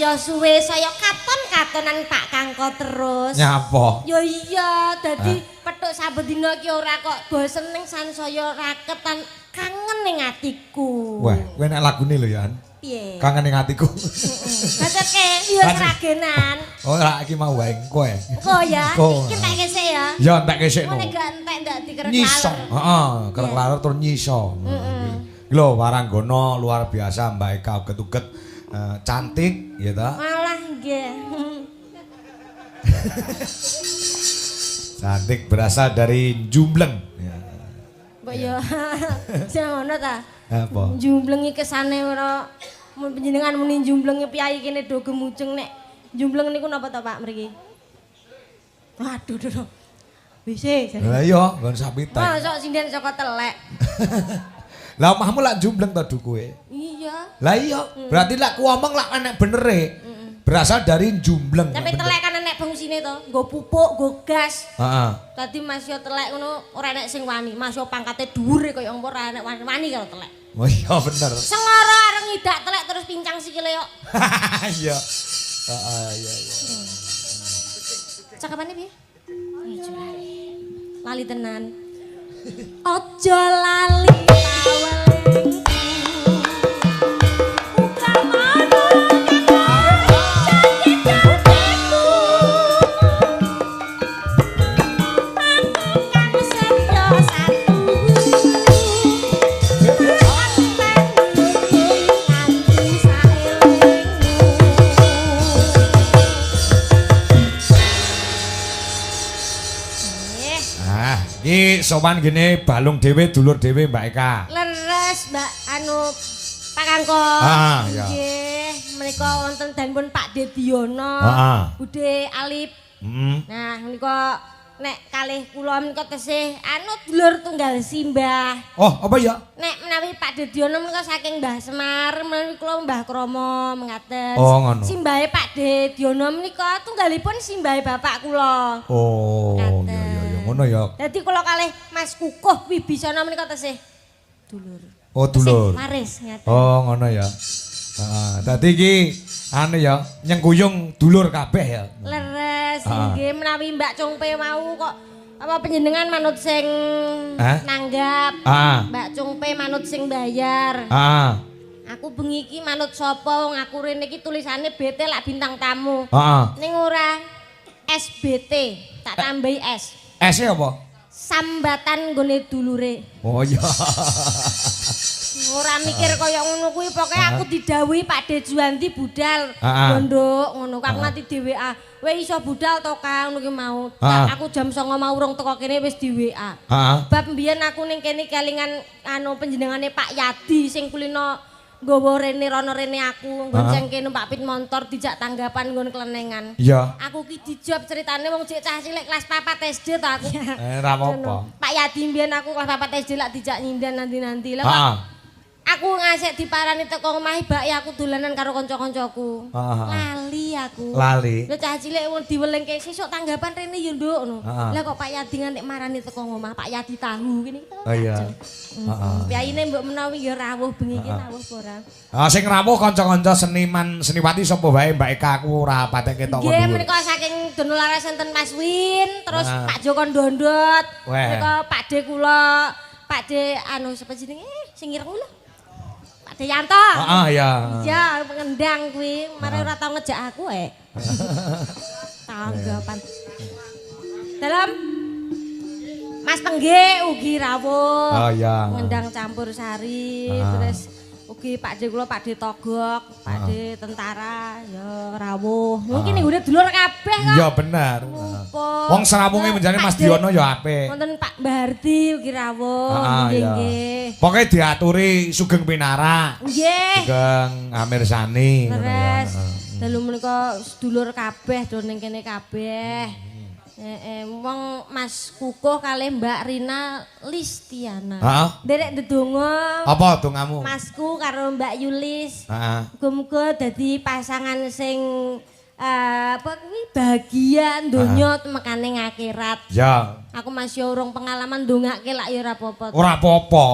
Ya suwe saya katon-katonan Pak Kangko terus. Nyapa? Ya iya, dadi petuk saben dina ki ora kok bosen ning sansaya raketan kangen ning atiku. Wah, kowe nek lagune lho ya. Piye? Kangen ning atiku. Heeh. Ya sragenan. Oh, ora iki mau wae engko e. Engko ya. Iki entek sik ya. Ya entek sik no. Nek gak entek ndak dikerek Nyiso. Heeh, kerek laler tur nyiso. Heeh. Lho waranggana luar biasa Mbak Eka uget-uget. Cantik ya ta? Malah nggih. Cantik berasal dari Jumbleng. Ya. Mbok yo. Sing ngono ta? Apa? Jumblengi kesane ora panjenengan muni jumblengi piyayi kene do gemujeng nek jumbleng niku napa to Pak mriki? Waduh duh. Wis. Lah iya, nggon sapi tank. Mosok sinden saka telek. Lah omahmu lak jumbleng to dukuhe? Iya. Lah iya, berarti lak ku omong lak enek benere. Berasal dari jumbleng. Tapi telek kan enek fungsine to, nggo pupuk, nggo gas. Heeh. Dadi Mas yo telek ngono ora enek sing wani. Mas yo pangkate dhuwur kaya ngopo ora enek wani karo telek. Oh iya bener. Sengara areng ngidak telek terus pincang sikile yo. Iya. Heeh, iya iya. Cakepane piye? Lali tenan. Aja lali pawelingku. Iki sowan gene balung dhewe dulur dhewe Mbak Eka. Leres Mbak anu Pak Kangko. Ah, iya. Nggih, menika wonten danipun Pak Dediono, Bude Alip. Heeh. Nah, menika nek kalih kula menika tesih anu dulur tunggal simbah. Oh, apa ya? Nek menawi Pak Dediono menika saking Mbah Semar, menawi kula Mbah Kromo mengaten. Oh, ngono. Simbahe Pak Dediono menika tunggalipun simbahe bapak kula. Oh, iya iya iya. Ngono ya. Dadi kula kalih Mas Kukuh Wibisana menika tesih dulur. Oh, dulur. Waris ngaten. Oh, ngono ya. Heeh, dadi iki anu ya, nyengkuyung dulur kabeh ya. Leres nggih menawi Mbak Cungpe mau kok apa panjenengan manut sing nanggap. Mbak Cungpe manut sing bayar. Heeh. Aku bengi iki manut sapa wong aku rene iki tulisane BT lak bintang tamu. Heeh. Ning ora SBT, tak tambahi S. S-e apa? Sambatan nggone dulure. Oh iya. Ora mikir kaya ngono kuwi, pokoke aku didhawuhi Pak De Juandi budal nduk ngono aku nganti di WA. Kowe iso budal to Kang ngono ki mau. Aku jam 09.00 mau urung teko kene wis di WA. Bab mbiyen aku ning kene kelingan anu panjenengane Pak Yadi sing kulino nggawa rene rono rene aku nggonceng kene numpak pit montor dijak tanggapan nggon klenengan. Iya. Aku ki dijawab ceritane wong cek cah cilik kelas 4 SD to aku. Ora apa-apa. Pak Yadi mbiyen aku kelas 4 SD lak dijak nyindan nanti-nanti. Lah kok aku ngasek diparani teko omah ibake aku dolanan karo kanca-kancaku. Lali aku. Lali. Lha cah cilik wong diwelingke sesuk tanggapan rene ya nduk ngono. Lah kok Pak Yadi nganti marani teko omah, Pak Yadi tahu kene iki. Oh iya. Heeh. Piyayine mbok menawi ya rawuh bengi iki rawuh apa ora. Ah sing rawuh kanca-kanca seniman seniwati sapa wae Mbak Eka aku ora patek ketok kok. Nggih menika saking Dono Laras enten Mas Win, terus Pak Joko Ndondot, menika Pak D kula, Pak D anu sapa jenenge sing ireng lho. Pak Deyanto. Heeh iya. Iya, pengendang kuwi, mare ora tau ngejak aku eh. Tanggapan. Dalem Mas Pengge ugi rawuh. Oh iya. Ngendang campur sari, terus ugi Pak D kula Pak D Togok, Pak D tentara ya rawuh. Mungkin ning nggone dulur kabeh kok. Iya bener. Wong serawunge menjane Mas Diono ya apik. Wonten Pak Bardi ugi rawuh. Nggih nggih. Pokoke diaturi sugeng pinarak. Nggih. Sugeng amirsani ngono ya. Dalu menika sedulur kabeh do ning kene kabeh. Wong Mas Kukuh kalih Mbak Rina Listiana. Heeh. Nderek ndedonga. Apa dongamu? Masku karo Mbak Yulis. Heeh. Muga-muga dadi pasangan sing apa kuwi bahagia donya temekane akhirat. Ya. Aku masih urung pengalaman ndongake lak ya ora apa-apa. Ora apa-apa.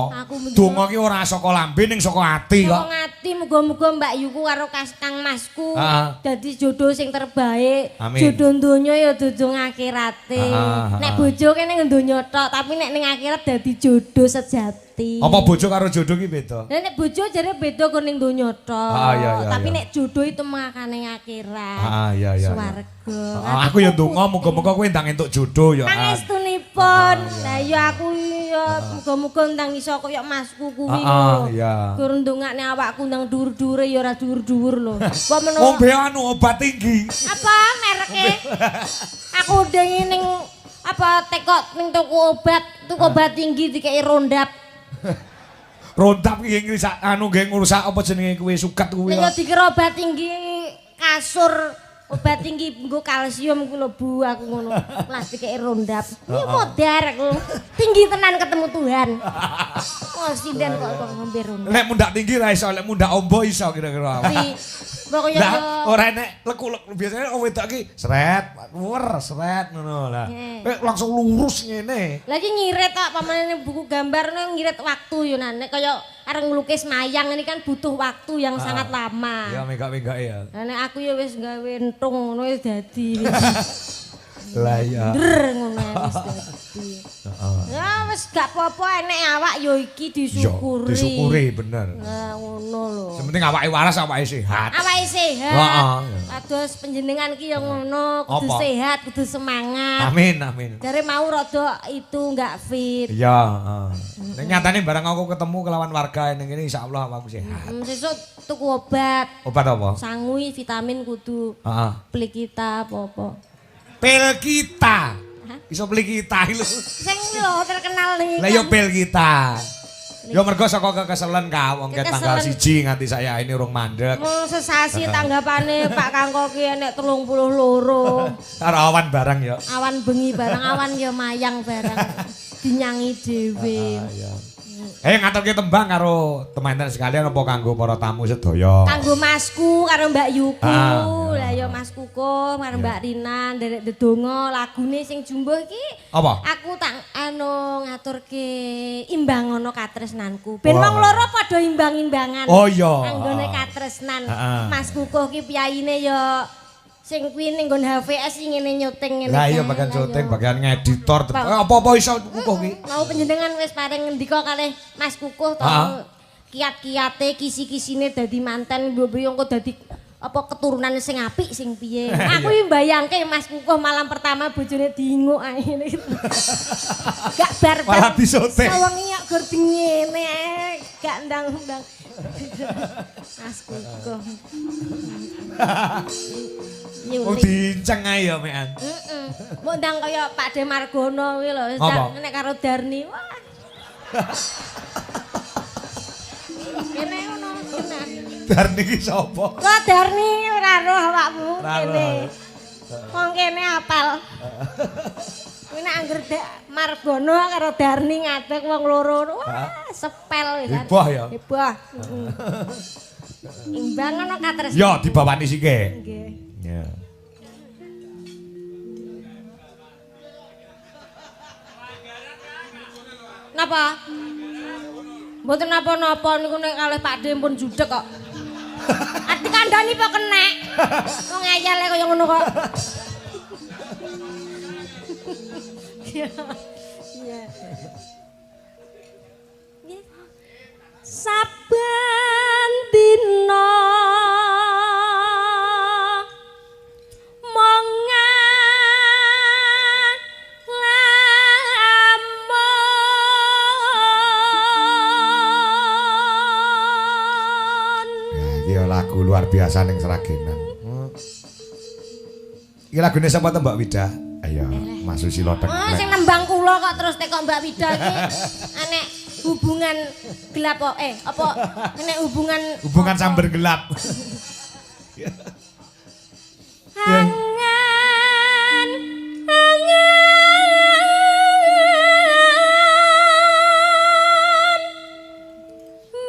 Donga ki ora saka lambe ning saka ati kok. Saka ati muga-muga Mbak Yuku karo Kang Masku dadi jodoh sing terbaik. Amin. Jodoh donya ya jodoh akhirate. Nek bojo kene donya tok, tapi nek ning akhirat dadi jodoh sejati. Apa bojo karo jodoh ki beda? Lah nek bojo jare beda kok ning donya tok. Tapi nek jodoh itu makane akhirat. Swarga. Aku ya ndonga muga-muga kowe ndang entuk jodoh ya. Pangestunipun. Lah ya aku ya muga-muga ndang iso kaya masku kuwi lho. Gur ndongakne awakku ndang dhuwur-dhuwure ya ora dhuwur-dhuwur lho. Apa menawa ngombe anu obat tinggi. Apa mereke? Aku ndengi ning apa tekok ning toko obat, tuku obat tinggi dikeki rondap. Rondap iki ngrusak anu nggih ngrusak apa jenenge kuwi suket kuwi. Nek dikira obat tinggi kasur obat tinggi nggo kalsium ku lho Bu aku ngono. Lah dikeki rondap. Iki modar aku. Tinggi tenan ketemu Tuhan. Oh sinden kok kok ngombe rondap. Lek mundak tinggi ra iso, lek mundak ombo iso kira-kira. Pokoke yo ora enek lekuk biasane wong wedok iki sret, wer sret ngono lah. Nek langsung lurus ngene. Lah iki ngirit kok pamane buku gambar ngirit waktu yo nek kaya arep nglukis mayang ini kan butuh waktu yang sangat lama. Ya menggak-menggak ya. Lah nek aku ya wis gawe entung ngono wis dadi. Lah iya. Ndr ngono wis dadi. Ya wis gak apa-apa enek awak ya iki disyukuri. Disyukuri bener. Nah ngono lho. Sing penting awake waras, awake sehat. Awake sehat. Heeh. Kados panjenengan ki ya ngono, kudu sehat, kudu semangat. Amin, amin. Jare mau rada itu enggak fit. Iya, heeh. Nek nyatane barang aku ketemu kelawan warga ning kene insyaallah awakku sehat. Sesuk tuku obat. Obat apa? Sangui vitamin kudu. Heeh. Beli kita apa-apa. Pil kita. Iso beli kita lho. Sing lho terkenal nih. Lah yo pil kita. Yo mergo saka kekeselen ka wong ket tanggal 1 nganti saya ini urung mandek. Mung sesasi tanggapane Pak Kangko ki enek 32. Karo awan barang ya. Awan bengi barang, awan ya mayang barang. Dinyangi dhewe. Iya. Ngaturke tembang karo teman-teman sekalian apa kanggo para tamu sedaya? Kanggo masku karo Mbak Yuku. Lah ya Mas Kuko karo Mbak Rina nderek ndedonga lagune sing jumbuh iki. Apa? Aku tak anu ngaturke imbang ana katresnanku. Ben wong loro padha imbang-imbangan. Oh iya. Anggone katresnan. Mas Kuko ki piyayine ya sing kuwi ning nggon HVS ngene nyuting ngene. Lah iya bagian syuting, bagian ngeditor, apa-apa iso Kukuh ki. Mau panjenengan wis paring ngendika kalih Mas Kukuh to kiat-kiate kisi-kisine dadi manten mbok yo engko dadi apa keturunan sing apik sing piye. Aku iki mbayangke Mas Kukuh malam pertama bojone diinguk ae ngene. Gak bar-bar. Malah disoting. Sawengi kok gur ngene ae, gak ndang-ndang. Mas Kukuh. Oh dinceng ae ya mekan. Heeh. Mbok ndang kaya Pak De Margono kuwi lho, nek karo Darni. Wah. Kene ngono tenan. Darni ki sapa? Kok Darni ora roh awakmu kene. Wong kene apal. Kuwi nek angger Margono karo Darni ngadeg wong loro. Wah, sepel wis. Heboh ya. Heboh. Imbang ana katresnan. Ya dibawani sike. Nggih. Ya. Napa? Mboten napa-napa niku nek kalih Pak De pun judeg kok. Ati kandhani apa kenek? Wong ngeyel kaya ngono kok. Iya. Iya. Saben dina lagu luar biasa ning Sragenan. Iki lagune sapa to Mbak Wida? Ayo, Mas Susilo Teng. Oh, sing nembang kula kok terus tekok Mbak Wida iki anek hubungan gelap kok. Apa enek hubungan hubungan samber gelap. Angan angan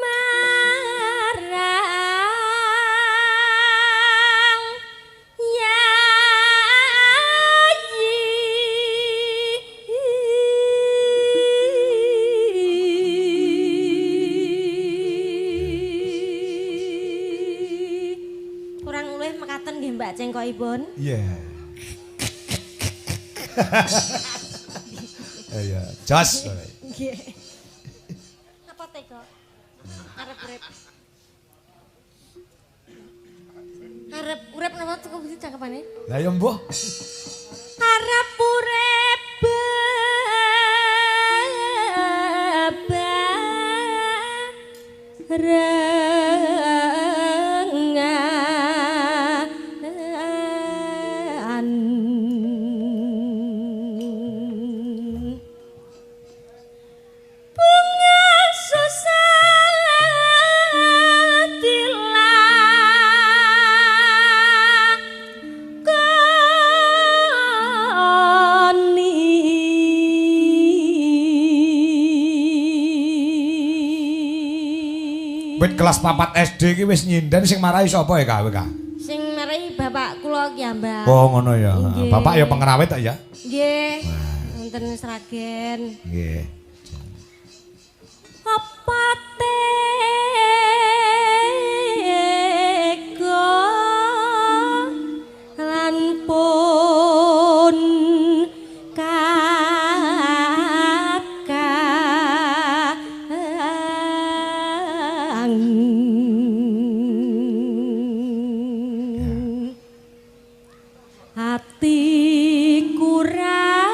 marang ya Mbak Cengkokipun. Iya. Iya, jos. Nggih. Napa teko? Arep urip. Arep urip napa cukup iki cakepane? Lah ya mbuh. Arep urip barengan. Bunga susah dilakoni. Wit kelas 4 SD iki wis nyinden sing marai sapa ya Kak? Sing marai bapak kula ki Mbak. Oh ngono ya. Bapak ya pengrawit ta ya? Nggih. Wonten Sragen. Nggih. Apa tega lan pun kakang atiku ra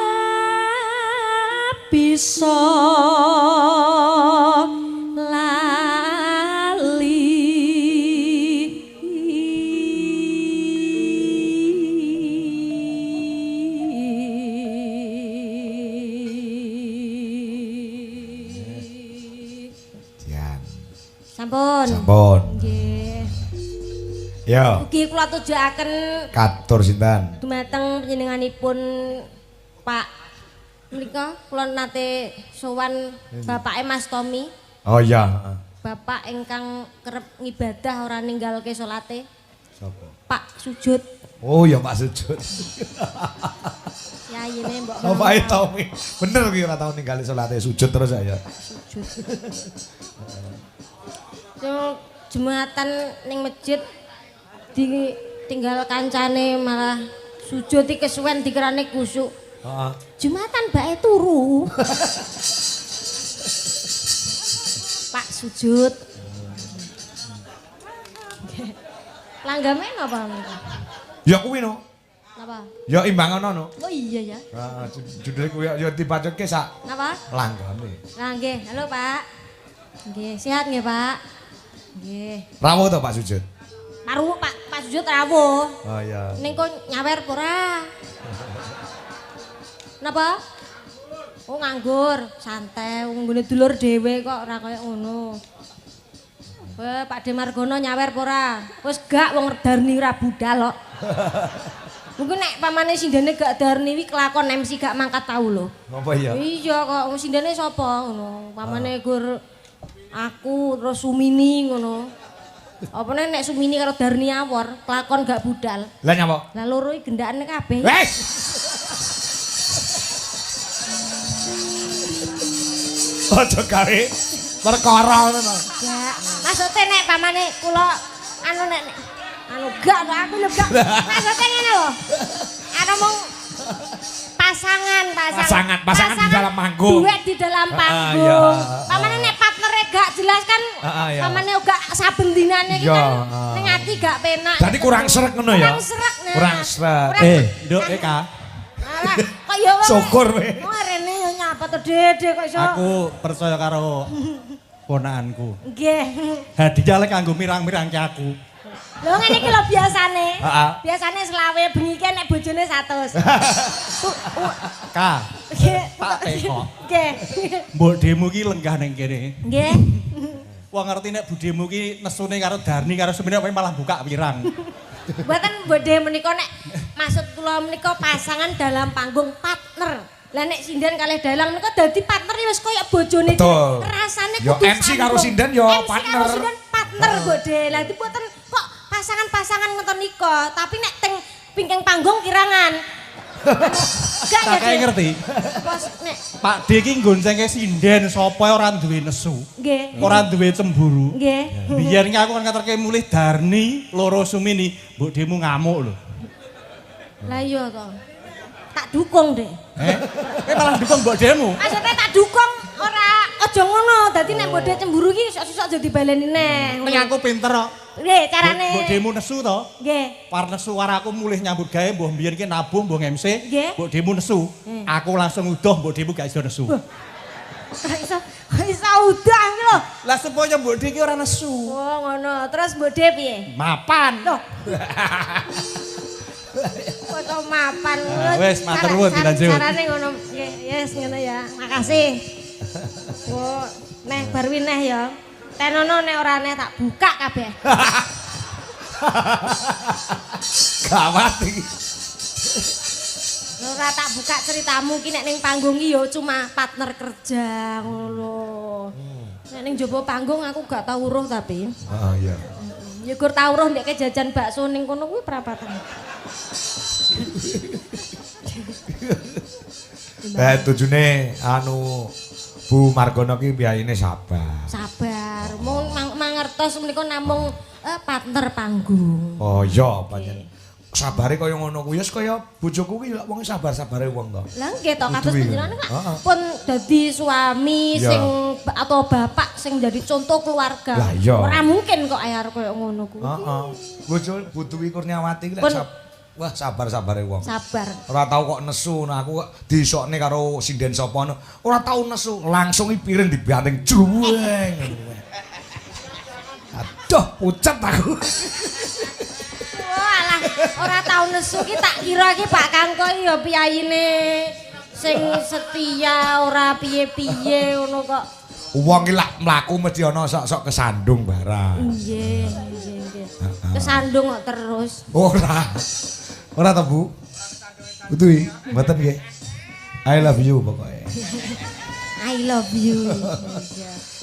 bisa lali. Jan. Sampun. Sampun. Nggih. Ya. Ugi kula tujuaken katur sinten? Dumateng panjenenganipun Pak menika kula nate sowan bapake Mas Tommy. Oh iya, heeh. Bapak ingkang kerep ngibadah ora ninggalke salate. Sapa? Pak Sujud. Oh iya Pak Sujud. Yayine mbok. Bapake Tommy. Bener ki ora tau ninggali salate sujud terus ya. Sujud. Yo jumatan ning masjid ditinggal kancane malah sujud iki kesuwen dikirane kusuk. Heeh. Jumatan bae turu. Pak Sujud. Langgame napa menika? Ya kuwi no. Napa? Ya imbangono no. Oh iya ya. Heeh, judule kuwi ya dibacutke sak. Napa? Langgame. Lah nggih, halo Pak. Nggih, sehat nggih Pak? Nggih. Rawuh to Pak Sujud? Rawuh Pak, Pak Sujud rawuh. Oh iya. Ning kok nyawer apa ora? Napa? Oh nganggur, santai, wong nggone dulur dhewe kok ora kaya ngono. Weh, Pak De Margono nyawer apa ora? Wis gak wong Darni ora budal kok. Mungkin nek pamane sindene gak Darni wi kelakon MC gak mangkat tau lho. Ngopo ya? Iya kok, wong sindene sapa ngono. Pamane gur aku terus Sumini ngono. Apa nek Sumini karo Darni awor, kelakon gak budal. Lah nyapa? Lah loro iki gendakane kabeh. Wes. Aja gawe perkara ngono. Gak. Maksude nek pamane kula anu nek anu gak kok aku lho gak. Maksude ngene lho. Anu mung pasangan di dalam panggung. Duet di dalam panggung. Pamane nek partnere gak jelas kan pamane gak saben dinane iki kan ning ati gak penak. Dadi kurang srek ngono ya. Kurang srek nah. Kurang srek. Nduk Eka. Alah, kok ya wong. Syukur we. Wong rene yo nyapa to Dede kok iso. Aku percaya karo ponakanku. Nggih. Hadiah lek kanggo mirang-mirangke aku. Lho ngene iki lho biasane. Heeh. Biasane selawe bengi ki nek bojone 100. K. Nggih. Tak teko. Nggih. Mbok demo ki lenggah ning kene. Nggih. Wong ngerti nek budhemu ki nesune karo Darni karo Sumini apa malah buka wirang. Mboten mbok menika nek maksud kula menika pasangan dalam panggung partner. Lah nek sinden kalih dalang menika dadi partner wis kaya bojone dhewe. Rasane kudu MC karo sinden ya partner. MC karo sinden partner mbok de. Lah iki mboten kok pasangan-pasangan ngoten nika, tapi nek teng pingkeng panggung kirangan. Gak ya. Tak ngerti. Pos nek Pak D iki nggoncengke sinden sapa ora duwe nesu. Nggih. Ora duwe cemburu. Nggih. Biyen ki aku kan ngeterke mulih Darni loro Sumini, mbok demu ngamuk lho. Lah iya to. Tak dukung deh. Kowe malah dukung mbok demu. Maksudnya tak dukung ora aja ngono. Dadi nek mbok de cemburu iki sok-sok aja dibaleni neh. Ning aku pinter kok. Nggih, carane. Mbok demu nesu to? Nggih. Par nesu war aku mulih nyambut gawe mbuh mbiyen ki nabuh mbuh MC. Nggih. Mbok demu nesu. Aku langsung udoh mbok demu gak iso nesu. Ora iso, iso udah iki lho. Lah supaya mbok de iki ora nesu. Oh ngono. Terus mbok de piye? Mapan. Loh. Kok mapan. Wes matur nuwun dilanjut. Carane ngono. Nggih, yes ngono ya. Makasih. Oh, neh bar wi neh ya. Tenono nek ora neh tak buka kabeh. Gawat iki. Ora tak buka ceritamu ki nek ning panggung ki ya cuma partner kerja ngono lho. Nek ning jaba panggung aku gak tau weruh tapi. Heeh, iya. Ya gur tau weruh ndek jajan bakso ning kono kuwi perapatan. Tujune anu Bu Margono ki piyayine sabar. Sabar. Mung mangertos menika namung partner panggung. Oh iya pancen. Sabare kaya ngono kuwi ya kaya bojoku ki lak wong sabar-sabare wong to. Lah nggih to kados panjenengan kok pun dadi suami sing atau bapak sing jadi contoh keluarga. Ora mungkin kok ayar kaya ngono kuwi. Heeh. Bojo Bu Dwi Kurniawati ki lak wah sabar-sabare wong. Sabar. Ora tau kok nesu, nah aku kok disokne karo sinden sapa ngono. Ora tau nesu, langsung iki piring dibanting jruweng. Aduh, pucet aku. Walah, ora tau nesu ki tak kira ki Pak Kangko ya piyayine sing setia ora piye-piye ngono kok. Wong ki lak mlaku mesti ana sok-sok kesandung barang. Nggih, nggih, nggih. Kesandung kok terus. Ora. Ora ta, Bu? Betul, mboten nggih. I love you pokoknya. I love you.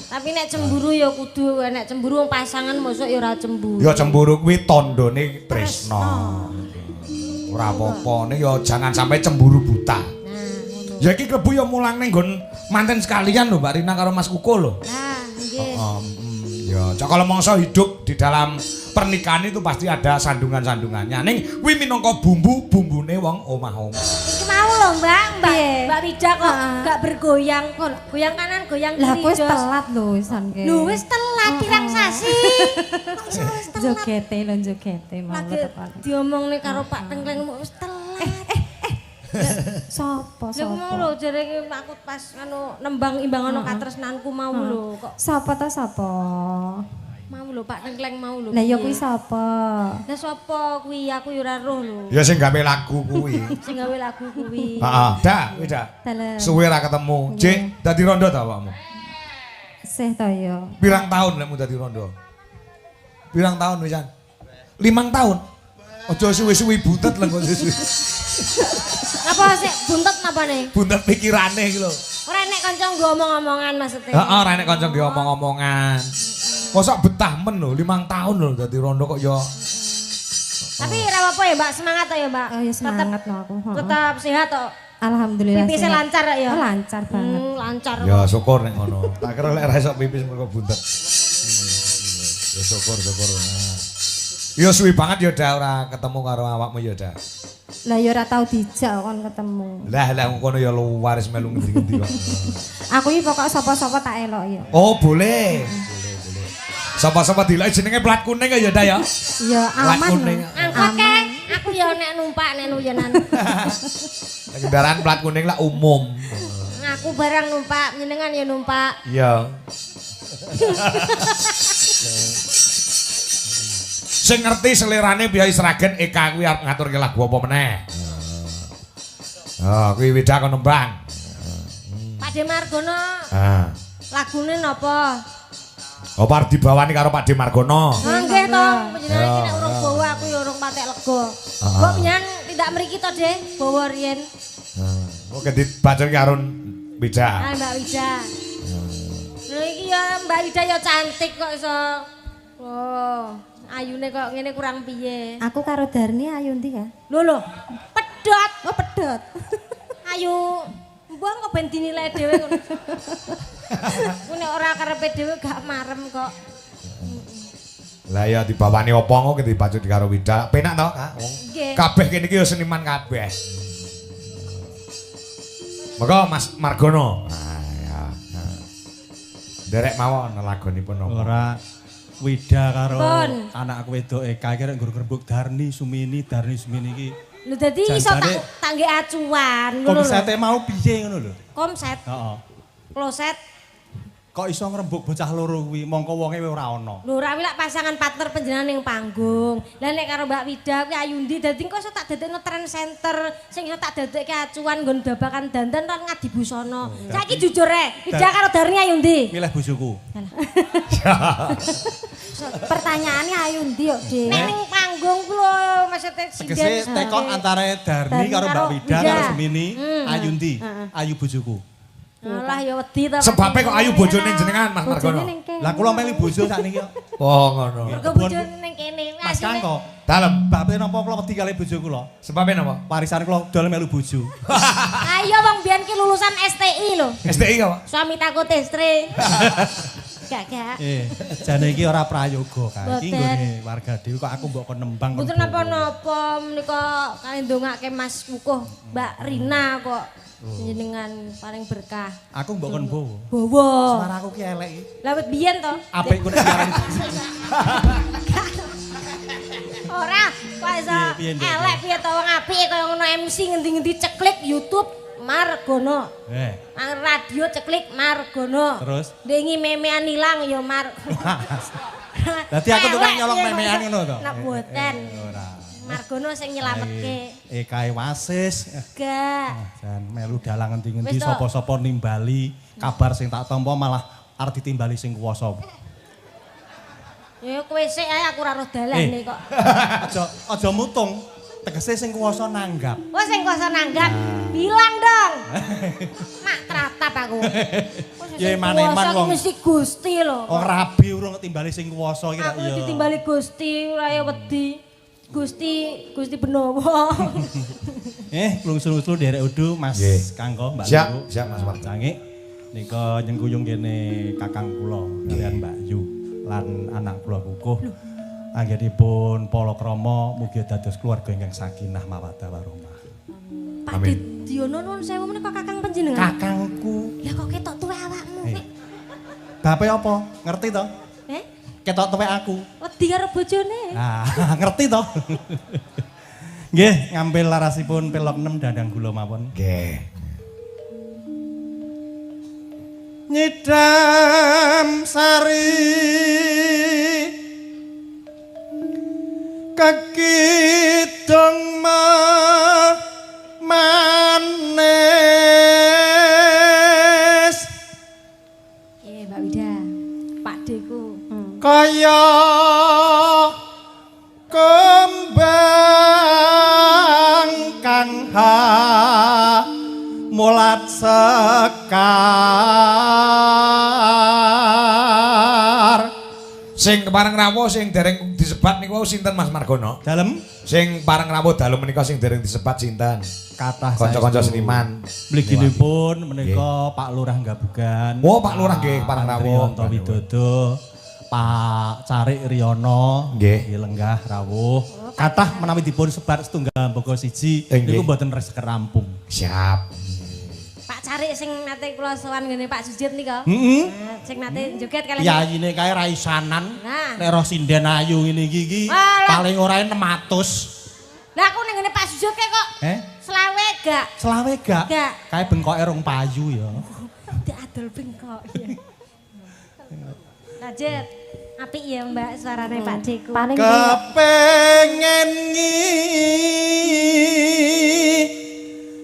Tapi nek cemburu ya kudu, nek cemburu wong pasangan mosok ya ora cemburu. Ya cemburu kuwi tandane tresna. Ora apa-apa, nek ya jangan sampai cemburu buta. Nah, ngono. Ya iki klebu ya mulang ning nggon manten sekalian lho Mbak Rina karo Mas Kuko lho. Nah, nggih. Ya, kalau mongso hidup di dalam pernikahan itu pasti ada sandungan-sandungannya. Ning kuwi minangka bumbu-bumbune wong omah-omah. Iki mau lho, Mbak, Mbak Wida kok gak bergoyang kok. Goyang kanan, goyang kiri. Lah aku wis telat lho wisan ke. Lho wis telat pirang sasi. Kok iso wis telat? Jogete lho jogete mau tekan. Diomongne karo Pak Tengkleng wis telat. Sapa sapa? Lha mau lho jere aku pas anu nembang imbang ana katresnanku mau lho kok. Sapa ta sapa? Mau lho Pak Tengkleng mau lho. Lah ya kuwi sapa? Lah sapa kuwi aku ya ora roh lho. Ya sing gawe lagu kuwi. Sing gawe lagu kuwi. Heeh. Dak, kuwi dak. Suwe ra ketemu. Cik, dadi rondo ta awakmu? Sih ta ya. Pirang tahun lekmu dadi rondo? Pirang tahun wisan? 5 tahun. Aja suwe-suwe buntet lho kok suwe. Napa sik buntet napa ne? Buntet pikirane iki lho. Ora enek kanca nggo omong-omongan maksudnya. Heeh, ora enek kanca nggo omong-omongan. Mosok betah men lho, 5 tahun lho dadi rondo kok ya. Tapi ora apa-apa ya, Mbak, semangat to ya, Mbak. Oh ya semangat no aku. Tetap sehat to. Alhamdulillah. Pipisnya lancar ya? Oh, lancar banget. Lancar. Ya syukur nek ngono. Tak kira lek ora iso pipis mergo buntet. Ya syukur, syukur. Ya suwi banget ya dah ora ketemu karo awakmu ya dah. Lah ya ora tau dijak kon ketemu. Lah lah ngono ya luwaris melu ngendi-ngendi kok. Aku iki pokok sapa-sapa tak elok ya. Oh, boleh. Boleh, boleh. Sapa-sapa dilek jenenge plat kuning ya dah ya. Ya aman. Angkot kae aku ya nek numpak nek nuyenan. Kendaraan plat kuning lah umum. Aku barang numpak, njenengan ya numpak. Iya. Sing ngerti selerane Piyai Sragen Eka kuwi arep ngaturke lagu apa meneh. Ah, kuwi Wida kon nembang. Pak De Margono. Ah. Lagune napa? Apa arep dibawani karo Pak De Margono? Nggih to, panjenengan iki nek urung bawa aku ya urung patek lega. Kok panjenengan tindak mriki to, De? Bawa riyen. Heeh. Kok dibacok karo Wida. Ah, Mbak Wida. Lho iki ya Mbak Wida ya cantik kok iso. Oh. Ayune kok ngene kurang piye? Aku karo Darni ayu ndi ya? Lho lho, pedhot. Oh, pedhot. Ayu, mbah kok ben dinilai dhewe ngono. Ku nek ora karepe dhewe gak marem kok. Lah ya dibawani apa kok dibacut karo Wida. Penak to, Kak? Wong kabeh kene iki ya seniman kabeh. Monggo Mas Margono. Ah ya. Nderek mawon lagonipun napa? Ora Wida karo anakku wedok Eka iki rek nggur grembug Darni Sumini, Darni Sumini iki. Lho dadi iso tak nggih acuan ngono lho. Komsete mau piye ngono lho? Komset. Heeh. Kloset. Kok iso ngrembug bocah loro kuwi mongko wonge ora ana. Lho ora kuwi lak pasangan partner panjenengan ning panggung. Lah nek karo Mbak Wida kuwi ayu ndi dadi kok iso tak dadekno trend center sing iso tak dadekke acuan nggon babakan dandan lan ngadi busana. Saiki jujur rek, Wida karo Darni ayu ndi? Milih bojoku. Pertanyaannya ayu ndi kok, Dik? Nek ning panggung ku lho maksudnya Tegese tekok antara Darni karo Mbak Wida karo Sumini, ayu ndi? Ayu bojoku. Alah ya wedi ta. Sebabe kok ayu bojone jenengan Mas Margono. Lah kula melu bojo sakniki kok. Oh ngono. Mergo bojone ning kene. Mas Kangko. Dalem. Bape napa kula wedi kali bojo kula? Sebabe napa? Warisan kula dol melu bojo. Ayo wong biyen ki lulusan STI lho. STI kok? Suami takut istri. Gak gak. Jane iki ora prayoga kae. Iki nggone warga dhewe kok aku mbok kon nembang. Mboten napa-napa menika kali ndongake Mas Kukuh Mbak Rina kok. Jenengan paling berkah. Aku mbok kon bowo. Bowo. Suara aku ki elek iki. Lah wit biyen to. Apik ku nek siaran. Ora, kok iso elek piye to wong apik kaya ngono MC ngendi-ngendi ceklik YouTube Margono. Nang radio ceklik Margono. Terus ndengi memean ilang ya Mar. Dadi aku tukang nyolong memean ngono to. Nek mboten. Ora. Margono sing nyelametke. Kae wasis. Gak. Jan melu dalang ngendi-ngendi sapa-sapa nimbali kabar sing tak tampa malah arep ditimbali sing kuwasa. Ya kowe sik ae aku ora roh dalane kok. Aja mutung. Tegese sing kuwasa nanggap. Oh sing kuwasa nanggap. Bilang dong. Mak tratap aku. Ya eman-eman wong. Mesti Gusti lho. Wong rabi urung ketimbali sing kuwasa iki ra ya. Aku ditimbali Gusti ora ya wedi. Gusti Gusti Benowo. Klungsul-klungsul nderek udu Mas Kangko Mbak Siap, siap Mas Margono. Cangik nika nyengkuyung kene kakang kula kalian Mbak Yu lan anak kula Kukuh. Anggenipun palakrama mugi dados keluarga ingkang sakinah mawaddah warahmah. Pak Diono nuwun sewu menika kakang panjenengan. Kakangku. Lah kok ketok tuwek awakmu kok. Bape apa? Ngerti to? Ketok tuwek aku. Wedi karo bojone. Nah, ngerti to. Nggih, ngambil larasipun pelok 6 dandang gula mawon. Nggih. Nyidam sari kekidung manis. Mbak Wida, Pak Deku. Kaya kembang kang mulat sekar. Sing pareng rawuh sing dereng disebat niku sinten Mas Margono? Dalem? Sing pareng rawuh dalem menika sing dereng disebat sinten? Kathah kanca-kanca seniman. Mliginipun menika Pak Lurah Gabugan. Oh, Pak Lurah nggih pareng rawuh. Anto Widodo, Pak Carik Riono nggih lenggah rawuh. Kathah menawi dipun sebat setunggal mbaka siji niku mboten resek rampung. Siap. Pak Carik sing nate kula sowan ngene Pak Sujit nika. Heeh. Sing nate joget kaliyan piyayine kae ra isanan. Nek roh sinden ayu ngene iki iki paling ora 600. Lah aku ning ngene Pak Sujit kok. Selawe gak? Selawe gak? Kae bengkoke rong payu ya. Diadol bengkok ya. Lanjut. Apik ya Mbak suarane Pak Deku. Kepengen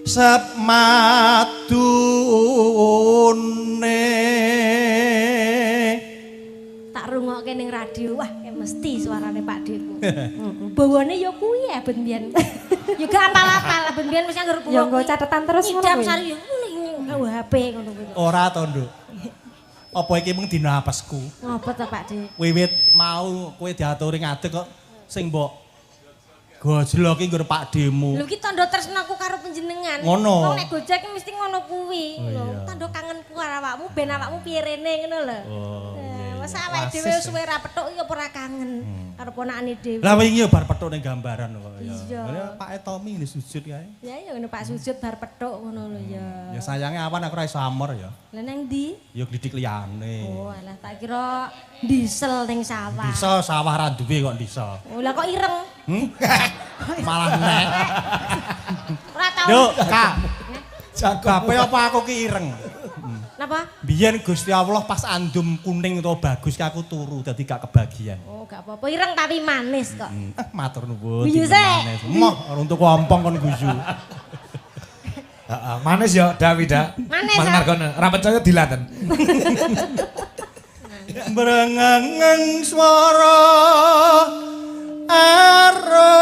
ngisep madune. Tak rungokke ning radio, wah mesti suarane Pak Deku. Bawane ya kuwi ya ben biyen. Ya gak apal-apal ben biyen wis anggar Ya nggo catetan terus ngono kuwi. Sari ya ngono HP ngono kuwi. Ora to, Nduk. Apa iki mung dina apesku? Ngopo to Pak De? Wiwit mau kowe diaturi ngadeg kok sing mbok Gojlok iki nggon Pak Demu. Lho iki tandha tresnaku karo panjenengan. Ngono. Wong nek Gojek mesti ngono kuwi. Oh, Lho, iya. tandha kangenku karo awakmu ben awakmu piye rene ngono lho. Oh, iya, iya. Masa awake dhewe suwe ra petuk iki apa ora kangen karo ponakane dhewe. Lah wingi ya bar petuk ning gambaran kok ya. Iya. Ya Pak Tommy ini sujud kae. Ya ya ngono Pak Sujud bar petuk ngono lho ya. Ya sayangnya awan aku ora iso amor ya. Lah nang ndi? Ya glidik liyane. Oh alah tak kira diesel ning sawah. Diesel sawah ra duwe kok diesel. Oh lah kok ireng? Malah nek. Ora tau. Yo, Kak. Jago apa aku ki ireng? Napa? Biyen Gusti Allah pas andum kuning utawa bagus ki aku turu dadi gak kebagian. Oh gak apa-apa ireng tapi manis kok. Matur nuwun. Guyu sik. Moh untuk ompong kon guyu. Heeh, manis ya Dawida. Manis, Mas ya. Margono, ora percaya dilaten. Brengengeng swara arum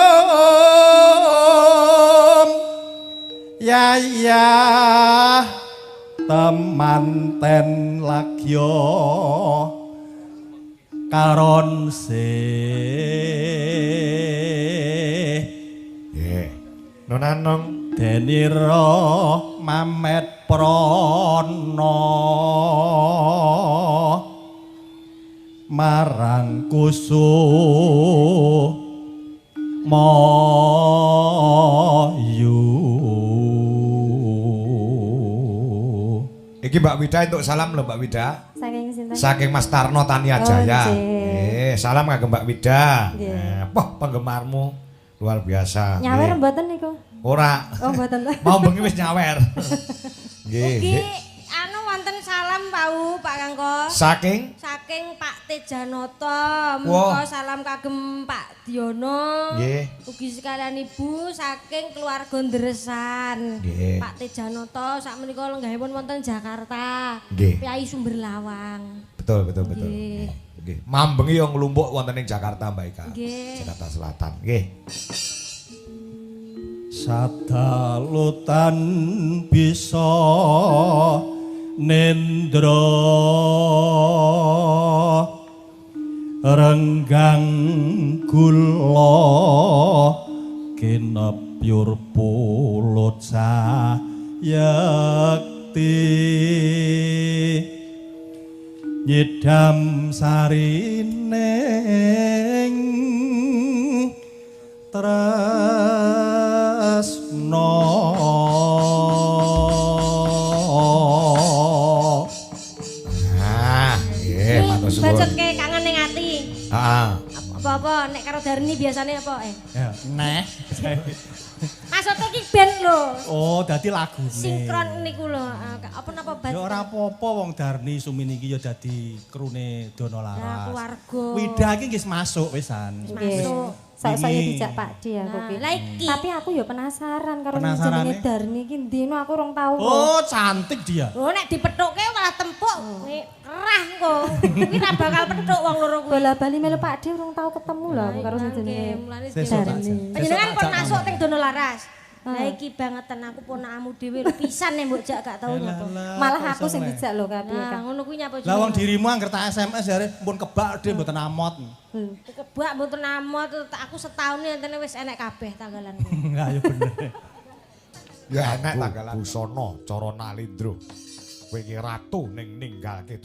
ya ya temanten lagyo karon se Nggih. Nonanong denira mamet prana marang kusumayu. Iki Mbak Wida untuk salam lho Mbak Wida. Saking sinten? Saking Mas Tarno Tania Jaya. Oh, nggih. Nggih, salam kagem Mbak Wida. Nggih. Wah, penggemarmu luar biasa. Nyawer Nggih. mboten niku? Ora. Oh mboten. Mau bengi wis nyawer. Nggih. Ugi anu wonten salam Pak U, Pak Kangko. Saking Saking Pak Tejanoto, menika salam kagem Pak Diono. Nggih. Ugi sekalian Ibu saking keluarga Ndresan. Nggih. Pak Tejanoto sakmenika lenggahipun wonten Jakarta. Nggih. Priyayi Sumberlawang. Betul, betul, betul. Nggih. Nggih. Mambengi yo nglumpuk wonten ing Jakarta Mbak Ika. Nggih. Jakarta Selatan. Nggih. Sadalutan bisa nendra renggang gula kinepyur pulut sayekti nyidam sarining tresna. Ah, nggih, matur suwun. Bacotke kangen ning ati. Heeh. Apa-apa nek karo Darni biasane apa eh? Ya, neh. Maksudnya iki ben lho. Oh, dadi lagune. Sinkron niku lho. Apa napa Ya ora apa-apa wong Darni Sumini iki ya dadi krune Dono Laras. Keluarga. Wida iki wis masuk wisan. Masuk. Sok-sok ya dijak Pak D aku ki. Lah iki. Tapi aku ya penasaran karo jenenge Darni iki ndi no aku rong tau. Oh, cantik dia. Oh, nek dipethukke malah tempuk. Kerah engko. Kuwi ra bakal pethuk wong loro kuwi. Bola-bali melu Pak D rong tau ketemu lho aku karo sing jenenge Darni. Panjenengan pun masuk teng Dono Laras. Lah iki bangeten aku ponakmu dhewe pisan nek mbok jak gak tau nyapa. Malah aku sing dijak lho kabeh. Nah, ngono kuwi nyapa. Lah wong dirimu angger tak SMS jare mpun kebak dhe mboten amot. Kebak mboten amot aku setahun entene wis enek kabeh tanggalanku. Lah ya bener. Ya enek tanggalan. Busana cara Nalindra. Kowe iki ratu ning ninggalke